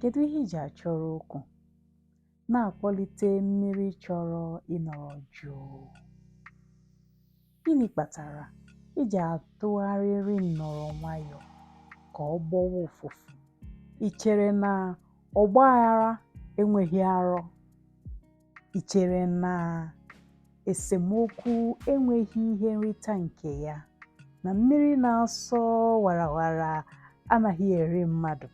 Kedu ihe i ji achọrọ okwu, na-akpọlite mmiri chọrọ ịnọrọ jụụ? Gịnị kpatara i ji atụgharịrị nnọrọ nwayọọ ka ọ gbọwa ụfụfụ? I chere na ọgbaghara enweghị arọ? I chere na esemokwu enweghị ihe nrita nke ya, na mmiri na-asọ warawara anaghị eri mmadụ?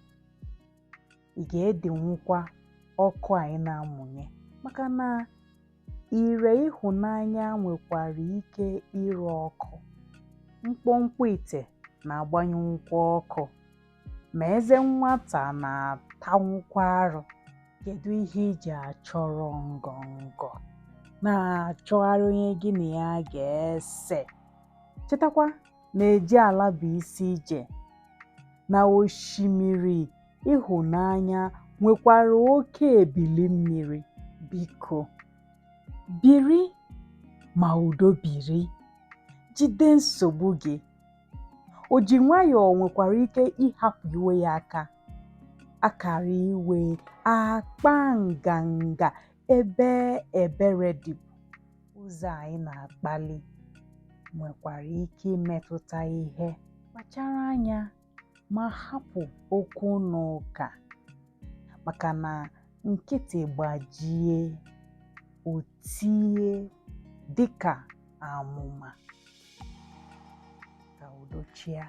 Ị ga-edinwukwa ọkụ a ị na-amụnye maka na ire ịhụnanya nwekwara ike ire ọkụ. Mkpọmkpọ ite na-agbanyụnwukwa ọkụ, ma eze nwata na-atanwukwa arụ. Kedu ihe i ji achọrọ ngọngọ, na-achọgharị onye gị na ya ga-ese? Chetakwa na eje ala bụ isi ije, na osimiri ịhụnanya nwekwara oke ebili mmiri. Biko, biri ma udo biri, jide nsogbu gị. O ji nwayọọ nwekwara ike ịhapụ iwe ya aka, akara iwe akpa nganga ebe ebere dịbu. Ụzọ a ị na-akpali nwekwara ike imetụta ihe. Kpachara anya ma hapụ okwu na ụka, maka na nkịtị gbajie, o tie dịka amụma. Ka udo chịa.